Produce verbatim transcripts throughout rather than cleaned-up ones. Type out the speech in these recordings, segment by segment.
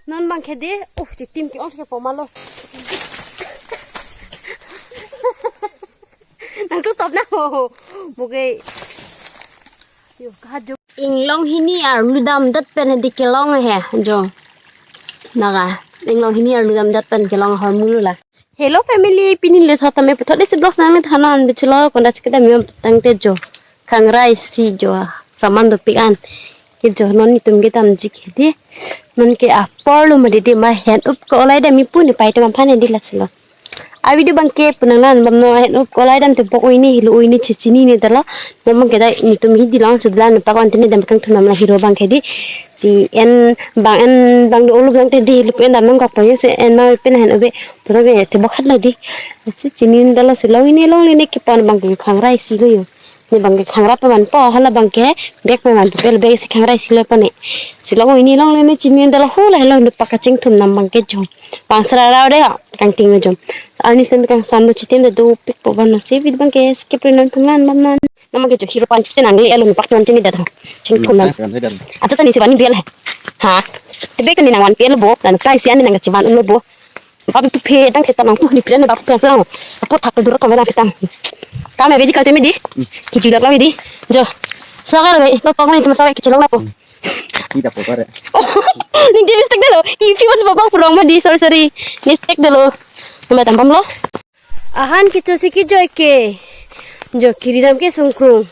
Non bang ke de, uh, chitim ke-ong ke poma lo. Nangtum top na ho. Muge. Yo, kajo. Inglong hini arlu damdet pen hedi kelong he, jo. Naga, inglong hini arlu damdet pen kelong ahormu lo la. Hello family, pini le sotame puthot isi vlogs nangthan non bichilo konda chikada miom tangte jo. Khangrai si jo, saman dopik an. Ke jo non netum kedamji ke di. Non ke apor lo ma didi ma hand up ko olai dam ipu nepei atum aphan hedi laksilo. A video bang ke pu nangnan bam non hand up ko olai dam te bok oini hilo oini chechinine dalo. Non bang ke dai netum hidi long si dala nepak on tene dam kangthum nam la hero bang ke di. Si en bang en bang do olu bang te di helo pen dam nangkok po yo si en ma pen hand up e. Puthot ke te bok hat la di. Si chini dala si long ini longle ne kepon bang ke khangrai si lo yo. Ne bang ke khangra paman po hala bang ke bag paman po pel bag si khangrai si lo pone. Si long ini longle ne chini dala hula helo nepak kachingthum nam bang ke jong. Bang sara rau de ha kangting jong. Arni sem kang sam lo chitim da dopik po bang no si vid bang ke skip ri non pungnan bam non. Nam bang ke jo hero pan chitin angle elo nepak ton chini da to. Chingthum nam. Ajo tani si bani bel he. Ha. Te bag ni nang wan pel bo, nang kai sian ni nang kachiman un lo bo. Bapu tu phe tang keta nang tu ni plan bapu tu sang. Apo thak dura kamera kita. Kami bedi kau temi di. Kiji lak lak di. Jo. Sagar be, to pang ni tu sagar kiji long lapo. Kita po kare. Oh, ning je mistake dalo. Ipi wan bapak purong ma di, sorry, sorry. Mistake dalo. Nama tampam lo. Ahan kicho si kijoi ke. Jo kiri dam ke sungkrung.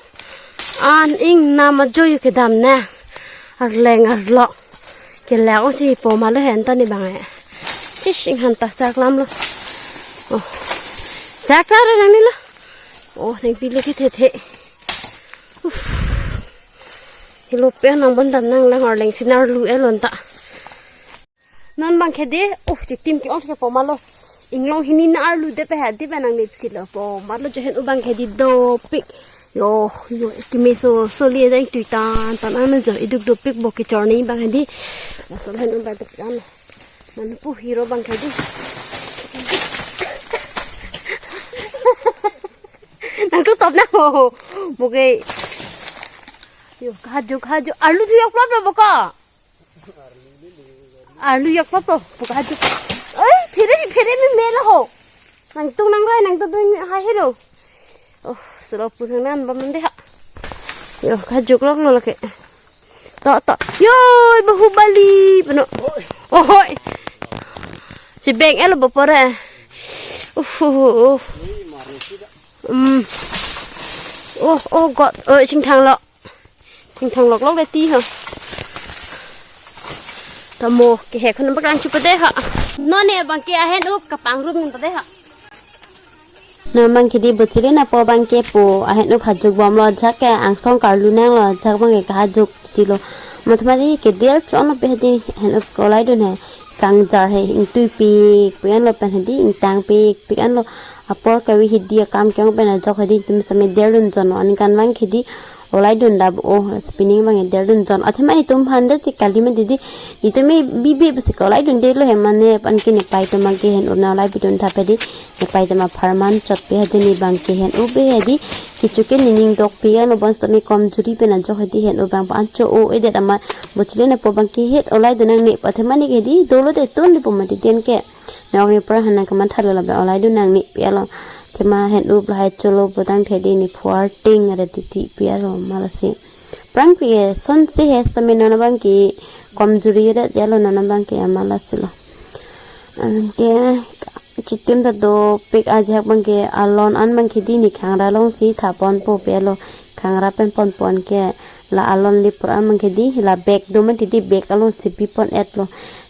An ing nam ajo yo kedam na. Arleng arlo. Kelak ong si poma lo hen ta ni bang e. Chis ing han ta sak lam lo. Oh. Sak ta re nang ni lo. Oh, thengpi le kethe the. Uff. Helo pen nang bon dam nang lang arleng sinar lu elon ta. Non bang ke de, uh, chitim ke-ong ke poma lo. Inglong hini na arlu de pe ha, de pe nang ne chilo poma lo jo hen u bang ke di dopik. Yo, yo, kime so, so li dang tui tan, tan an jo, iduk dopik bo ke chorni bang ke di. Laso hen u bang dopik an. Man pu hero bang ke di. Nangtum top na ho, ho. Muge. Yo, kajo, kajo. Arlu tu yok plot lo bo ka. Arlu yok plot lo, bo kajo. Oi, phere, phere me mela ho. Nangtum nangrai, nangtum dun ha hero. Oh, selo pu nang nan bam de ha. Yo, kajo klok lo lake. To, to. Yo, Bahubali, pano. Oh, hoi. Si beng elo bo pore. Uh, uh, uh, uh. Um. Oh, oh God. Oh, chingthang lo. Chingthang lok lok le ti ho. Tamo ke he khun bak rang chu pade ha. Non ne bang ke ahen up kapang rum pade ha. Non bang ke di bo chile na po bang ke po ahen up hajuk bom lo ajahak ke angsong karlu nang lo ajahak bang ke kahajuk ti lo. Mathema di ke der chon lo pe di hen up kolai dun he. Kangjar he ingtui pik pik an lo pen he di ingtang pik pik an lo apor kavi he di akam ke-ong pen ajok he di tum same der dun jon lo aningkan bang ke di olai dun dap o spinning bang ke der dun jon. Athema itum phan de ti kali ma di di itum e bibi besi kolai dun de lo he mane pan ke nepei atum ke hen up na olai bidun thap he di. Nepei atum apharman chot pe he di ne bang ke hen up he di. Kichu ke nening dok pe ano bonsitame komjuri pen ajok he di hen up bang pa ancho o edet ama bo chile na po bang ke het olai dun nangne pa athema ne ke di dolo de tun di po ma di den ke. Ne ong ni pra hana kamatha lo la bang olai dun nangne pe alo. Athema hen up lahai cholo bo tangthe di ne phuar ting are titi pe alo ma lasi. Prang pe son si he sitame non bang ke komjuri edet alo non bang ke ama lasi lo. Anke chitim ta dopik ajahak bang ke alon an bang ke di ne khangra along si tha pon po pe alo khangra pen pon pon ke la alon lipur an bang ke di la bag do ma ti di bag along si pi pon et lo.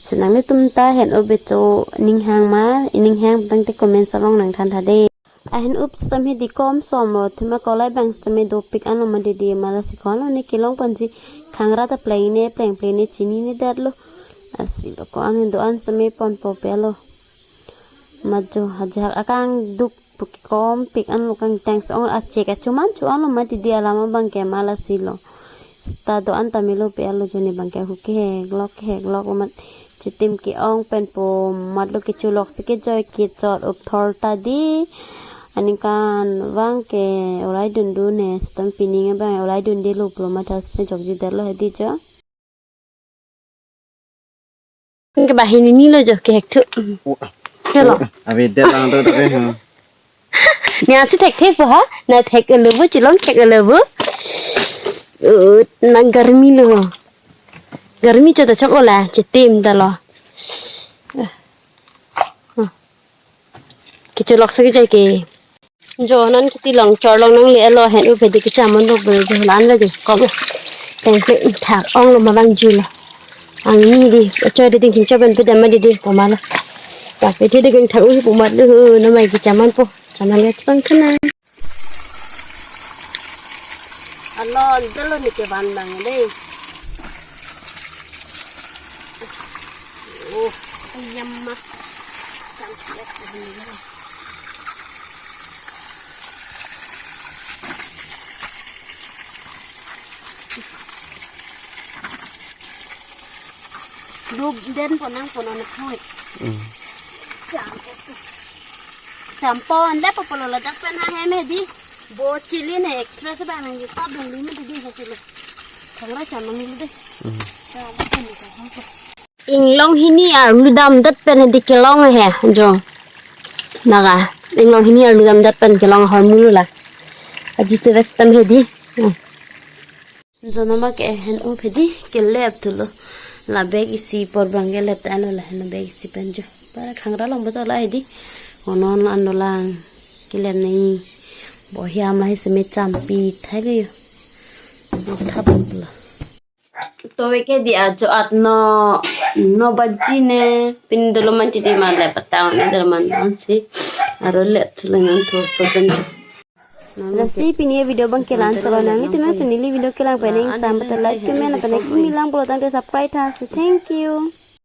Si nanglitum ta hen up becho ning hang ma ining hang tangte comment along nangthan tha de. Ahen up sitame di kom som lo athema kolai bang sitame dopik ano ma di di ma lasi ko ano ne kelong ponji khangra ta pleng ne pleng pleng ne chini ne det lo. Lasi lo ko ano do an sitame pon po pe lo. Majo ajahak akang duk pu ke kom pik an lo kangtang si ong achek achuman chu an lo ma di di alam abang ke ma lasi lo. Sita do an ta melo pe alo jo ne bang ke hu ke he glok ke he glok lo mat chitim ke-ong pen po mat lo kecho lok si kejoi kechot up thor ta di. Aningkan bang ke olai dun dun ne sitame pining bang olai dun de lo pulo matha sitame jokji det lo he di jo. Ke banghini ni lo jo kehek thu. Oh. Chalo. Ave det lang do do ke, ha. Ni achi thekthe po ha. Na thek lo bo, chilong thek lo bo. Uh, na garmi lo. Garmi cho ta chok ola, chetim ta lo. Kecholok sa kejai ke. Jo non kiti long chor long nang le lo hen upe di kechamon lo bel jo lan la di kom. Teng ke thak ong lo ma bang ju lo. Angni di choi di ting ching choi pen pe dam ma di di poma lo. Ta pe the di keng thak u poma lo, namai kechamon po. Chaman le chang kena. Alo delo ni kevan bang le. Oh, ayam ma. Dup den ponang ponon thoi. Hmm. Cham. Champon le popolo ladak pen ha hem hedi. Bo chili ne actress ba nang ji pa dungli me di ha chili. Thangra cham nang lu de. Hmm. Cham pen ni ka ha. Inglong hini arlu damdet pen hedi kelong he jo. Naga, inglong hini arlu damdet pen kelong ahormu lo la. Aji se westam hedi. Hmm. Jonoma ke hen u phedi kelep thulo. La bag isi apor bang kelep ta ano la hen bag isi pen jo. Para khangra long betul la hedi. Onon ano lang kelep nei. Bohiam la hi seme champi thai le yo. Thap lo. To ve ke di ajo at no, no baji ne pin dolo man titi ma le patang ne dolo man non si. Aro le thulo nang thu ko pen. Lasi pini video bang kelang cholo nang. Itu nang si neli video kelang pen ning sam bata like, comment, pen ning kumi lang pulo tangte subscribe tha si. Thank you.